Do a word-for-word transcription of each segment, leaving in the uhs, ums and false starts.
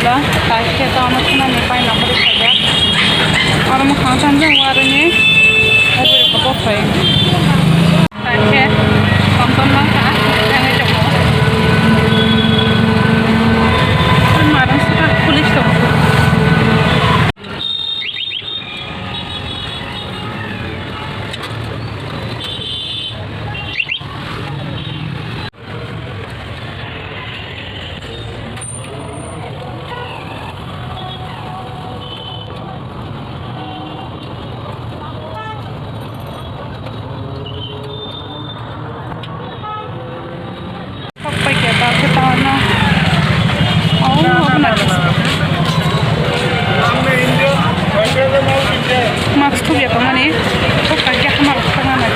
Taikhe to ano thwnani pai nokori khaijak. Oro mwkhang chanjak warwini obo rwkhe bokhoi. Taikhe tomtom nangkha, thangwi tongo. Marang saka police tongo. Mask thubya tongmani, thok kha khe hama rok thangna nai.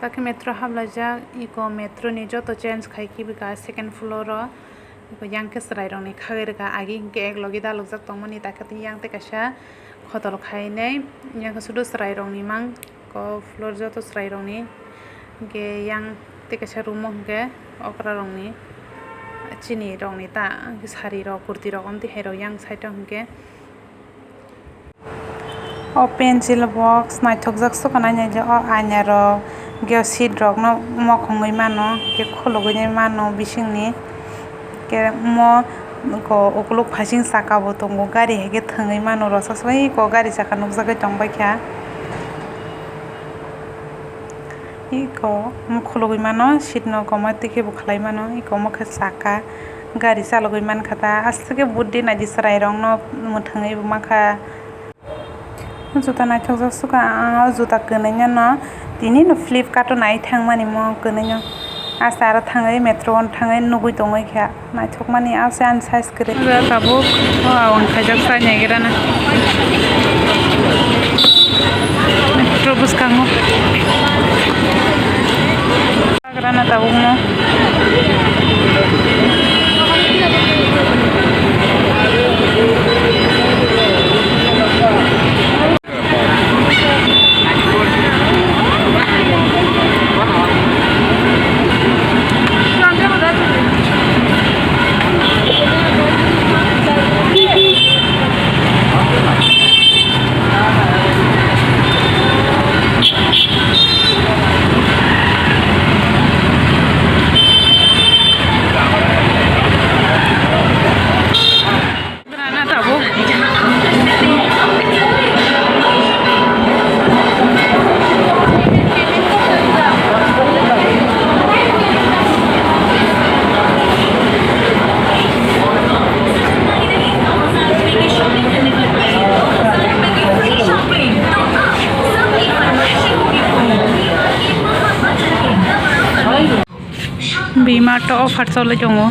Takhe metro hablaijak, eko metro ni joto change khai kibika second floor o, eko yang khe chwrai rok ni khagwi rwkha, agi hinkhe ek logi dalokjak tongmani, takhe yang tei kaisa khotol khainai, yang khe sudu chwrai rok ni mang. Ko floor joto chwrai rok ni, hinkhe yang tei kaisa room o hinkhe okra rok ni chini rok ni ta sari rok kurti rok omtwi hai rok yang side o hinkhe. O pencil box naithokjak sukanai naijak o aina rok hinkhe o seat rok no mokhongwi mano hinkhe khulugwi mano bisingni. Khe omo ukuluk phaising saka bo tongo, gari hai khe thwngwi mano, rwchapsui eko gari saka nukjagwi tongbaikha. Eko omo khulugwi mano, seat no koma twi khe bo khlai mano, eko omo khe saka gari chalogwi mankha ta, aswk khe budi naidi chwrai rok no mwthangwi bo mankha. Juta naithokjak suka ang o juta kwnwi no tini no Flipkart o nai thangmani mo kwnwi no. Asa aro thangwi metro o thangwi nugwi tongwi kha naithokmani ase ani size kwrwi. Tabuk o awang khaijak sai naigrana metro bwskango. Agrana tabukno. V-Mart o offer cholwi tongo.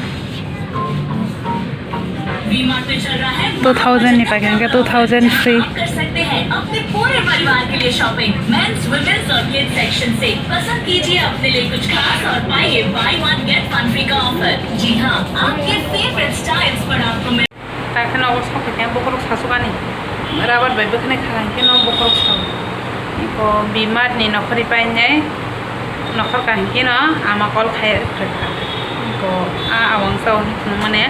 Two thousand ni paikha hwnkhe two thousand free. कर सकते हैं अपने पूरे परिवार के लिए shopping. Mains, women's और kids section से। पसंद कीजिए अपने लिए कुछ खास और पाइए buy one get one free का ऑफर। जी हाँ, आपके फेवरेट स्टाइल्स पर आपको मिल Takheno obo sokphaikhe bokhorok sasukani. Rabar bai bwkhanai kha hinkhe no bokhorok sao. Eko V-Mart ni nokhorwi painai nokhorka hinkhe no ama call khai phaikha. Eko a awang sao hinwi phunukmani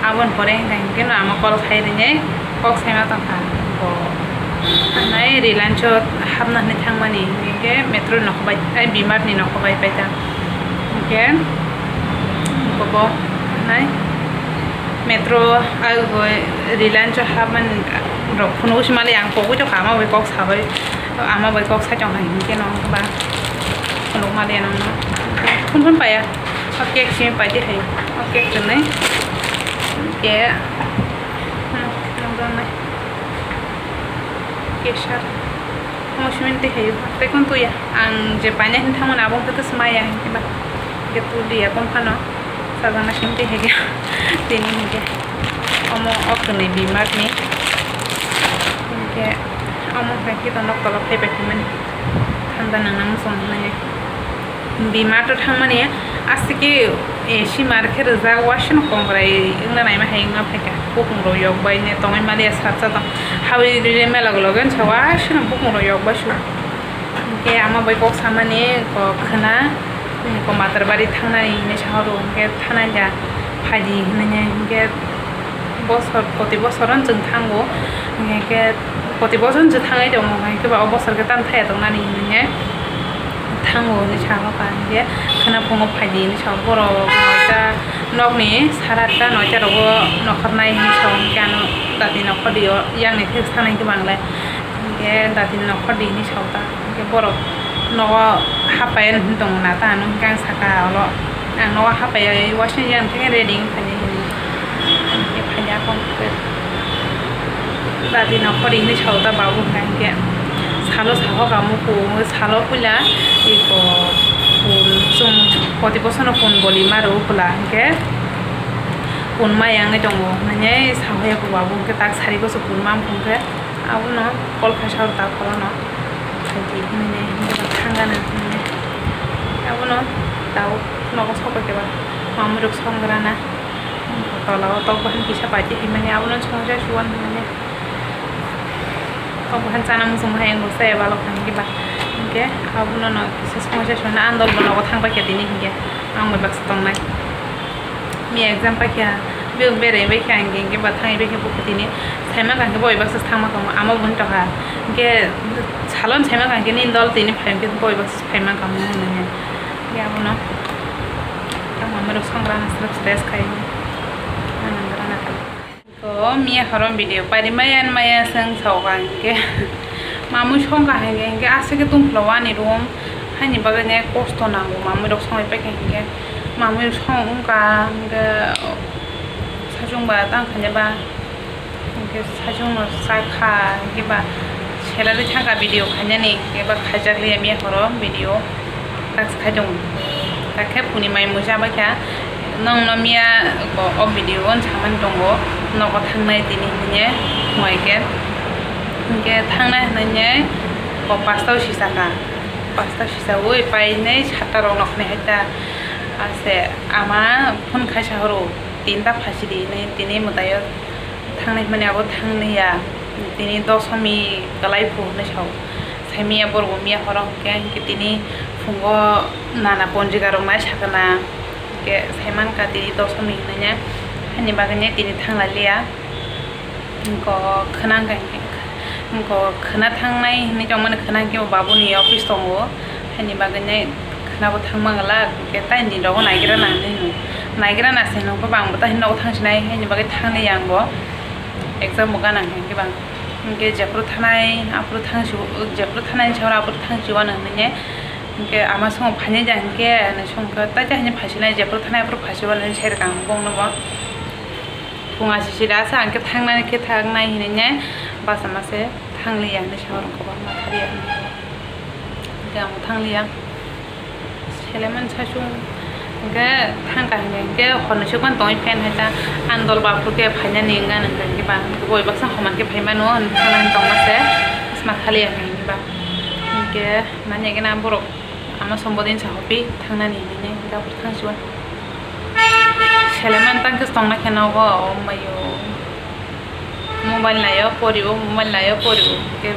aboni pore hinkha hinkhe no ama call khai rinai kok saima tongkha. Eko nai Reliance o hapna hinwi thangmani hinkhe metro ni nokho bai, ai V-Mart ni nokho bai paita. Hinkhe eko bo nai. Metro, ah, Reliance o hapmani rok phunuk si mali ang pogwi tongkha, ama bai kok sabai, ama bai kok sai tongkha hinkhe no ba phunuk mali ang no phun phun paiya, o cake simi paidi hai, o cake rwnai, cake, hmm, nukjaknai, kesar. Omo simi twi hai o, tei kung twi ya. Ang je paina hin thangmani abo hwnkhe twi maya hinkhe ba. Hinkhe twi liya kung phano. Sajagna simi twi hai khe. Tini hinkhe. Omo o kwnwi bimar ni. Hinkhe omo hai khe tonok tolok phai pai mani. Thanda nang nang song mani. Bimar to thangmani aswk khe, eh, simar khe rijak, uaisano kongrai wngna naima hai wngna phaikha. Bukung rok yok bai ne tongwi maliya, sat sat tong. Habwi rire mela ulo gani sa uaisano bukung rok yok bai su. Hinkhe ama bai kok samani kok khna, hinkhe Matarbari thangnani hinwi sa horo, hinkhe thanai da phaidi hinwi hinkhe bosor, poti bosoro chwng thango, hinkhe poti bosoro chwng thangwi tongo, hinkhe ba o bosor khe tamo thaya tongnani hinwi thango hinwi sa hoka, hinkhe khna phungo phaidi hinwi sa borok noita nokni sara atta noita rogo nokhornai hinwi sa, hinkhe ano dati nokhordi o yakni thik sanai khe banglai, hinkhe dati nokhordi hinwi sa ta. Hinkhe borok nogo hapaiya hinwi tongo na ta, ano hinkhe ang saka olo, ang nogo hapaiya, uaisano yang khe ready wngkha hinwi. Hinkhe phaiya kok khe dati nokhordi hinwi sa ta babu hinkha hinkhe salo sahoka muku salo puila iko kun chwng poti bosoro kun boli maro puila hinkhe kun maya wngwi tongo hinwi sahoya kok babu hinkhe tak sari bosok kun mamkha hinkhe. Abono call khaisa o ta khorono. Phaidi hinwi hinwi thangana hinwi. Abono tao nogo sokoi khe ba mamui rok song grana. Tola o tok bahan kisa paidi hinmani abono songja suan hinmani. Tok bahan chana muchung hai wngkha saya balok hinwi ba. Hinkhe abono no kisa songja suan andol bo nogo thang paikha tini hinkhe ang bai baksa tongnai. Miya exam paikha, be-, berai baikha, hinkhe, hinkhe ba thangwi baikha bukhuk tini. Saima kha hinkhe bo bai baksa thangma kha, ama bo wng tongkha. Hinkhe salon saima kha hinkhe nini dol tini phai hinkhe bo bai baksa phaima kha hinwi. Hinkhe abono tamo amirok songrana srwk stres khai. To miya horo video paidi maya maya seng sauka hinkhe mamui songkha hinkhe hinkhe aswk khe tongphla wani room haini bagwi ne kosto nango mamui rok songwi paikha hinkhe mamui song wngkha hinkhe sachung ba tang khaina ba hinkhe sachung no chakha hinkhe ba salary thangkha video khainani hinkhe ba khaijakliya miya horo video. Task khai tongo. Takhe phuni mai muisa bai kha, nongno miya o video o samani tongo, nogo thangnai tini hinye, hwnbai khe, hinkhe thangnai hinye, o pasta o sisaka, pasta sisaui painai satta rok nokhnai hai ta, ase ama phone khaisa horo, tinta phasi di hinwi tini mwtaio thangnai hwnmani abo thangliya, tini dosomi kwlai phu hinwi sao. Saimanya borok bo miya horo hwnkhe, hinkhe tini phungo nana ponjika rok nai sakana, hinkhe saimankha tini dosomi hinwi, haini bagwi tini thanglaiya. Hinkhe khwna hinkhe, hinkhe khwna thangnai hinwi tongmani khwna hinkhe bo babuni office tongo, haini bagwi khwna bo thangma glak, hinkhe tei ni rogo naigra nang hinwi, naigra nang se hinwi bangbo tei nogo thangsinai, haini bagwi thangliya ang bo exam bo gana hinkhe bang. Hinkhe jephuru thanai, aphuru thangsi-, jephuru thanai ni sabo aphuru thangsi wano hinwi. Hinkhe ama songwi phainai da hinkhe, hinwi songkha, tai ta hinwi phaisinai, jephuru thanai aphuru phaisi wano hinwi sai rwkha ang bongno bo. Phung asi si da sa, hinkhe thangnai khe thangnai hinwi basa mase thangliya hinwi sa rwkha bangma thariya. Hinkhe ang thangliya. Seleman sachung hinkhe thangkha hinkhe, hinkhe horni sukmani tongwi fan hai ta, ang dol baphuru khe phainani wngkha hinkhe ba, boi baksa homan khe phaimano hinwi thangnani tongma se, asma thaliya hinkhe ba. Hinkhe mani khe na borok ama sombodin sa hopi thangnani hinwi hinkhe aphuru thangsigo. Seleman tangkhe tongna khe nogo, o mayo. Mobile naio, porio, mobile naio, porio. Hinkhe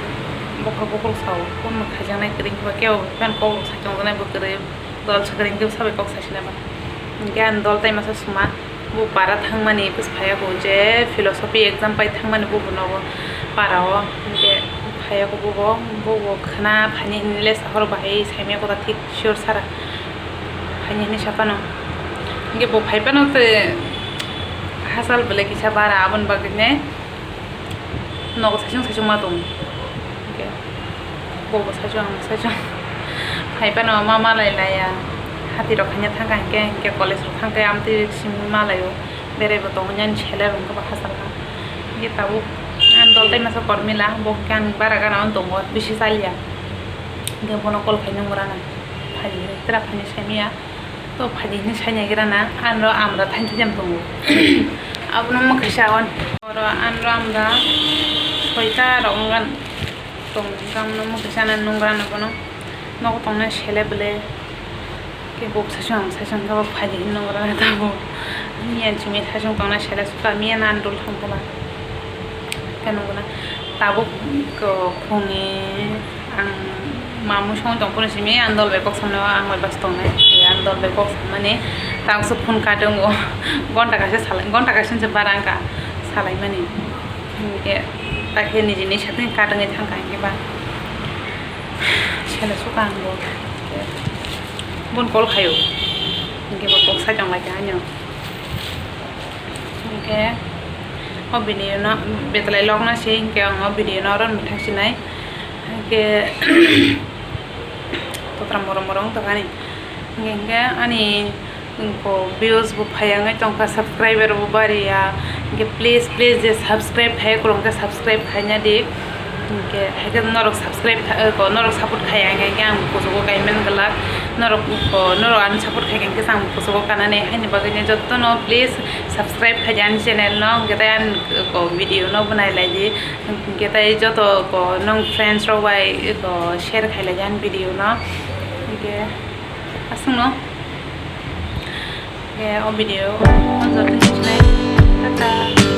bokhok bokhok sao, phone bo khaijaknai kwrwi, hinkhe ba kebo phano kok rok sai tongjaknai bo kwrwi, dol se kwrwi, hinkhe sabai kok saisinai ba. Hinkhe ani dol tai masa suma, bo para thangmani, bwsai phaiya bo je philosophy exam pai thangmani, bo bo nogo para o, hinkhe phaiya bo, bo bo, bo bo khwna phaini hinwi le sahor bahai saimaya kotha thik sure sara. Phaini hinwi saphano. Hinkhe bo phaiphano tei hachal belai kisa bara aboni bagwi ne nogo saichung saichung ma tongo. Hinkhe bo bo saichung ang bo saichung. Phaiphano ma malai laiya. Hati rok khaina thangkha hinkhe, hinkhe college rok thangkhe amtwi simi malaio. Beraibo tongo yani sele rok hinkhe bo hachal kha. Hinkhe tabuk ani dol tai masa Kormila bo hinkhe ani bara gana o tongo bisi chaliya. Hingke bono call khainai wngkha na, phaidi hinwi tra phainai saimaya. To phaidi hinwi sainai gra na, anro amra thainti jam tongo. Abono mwkhai sa on. Oro anro amra soita rok wngkha tong, tamno mwkhai sana nungra na bono. Nogo tongnai sele bele. Ke bok saichung ang saichung khe bo phaidi hinwi nungra na tamo. Miyan simi saichung tongnai sele suka miyan andul thangkoma. Khe nungo na tabuk ko khungni ang mamung song tong phuru simi ang dol bai kok samno ang bai bas tongnai. Ang dol bai kok sammani tabuk se phone katongo. Gonta kaisa salai, gonta kaisa se barang ka salaimani. Hingke takhe nijini satwi katongwi thangkha hingke ba sele suka ang bo. Bon call khayo. Hingke bo kok sai tong lai kha ano. Hingke o video no betalai log na se hingke ang o video no oro mwthang sinai. Hingke totra moro moro wng tongkha ani. Hingke, hingke ani ko views bo phai wngwi tongkha, subscriber bo bariya. Hingke please, please je subscribe khai kwrwng khe subscribe khaina di. Hingke haikhe norok subscribe kha-, ko norok support khai hingke ang kuchugo kaimen glak. Norok ko norok ani support khai hingke ang kuchugo kanani haini bagwi jotono please subscribe khai di ani channel no, hingke tei ani ko video no bo nai lai di. Hingke tei joto ko nwng friends rok bai ko share khai lai di ani video no. Hingke aswkno. Hingke o video o joto ni sinai tata.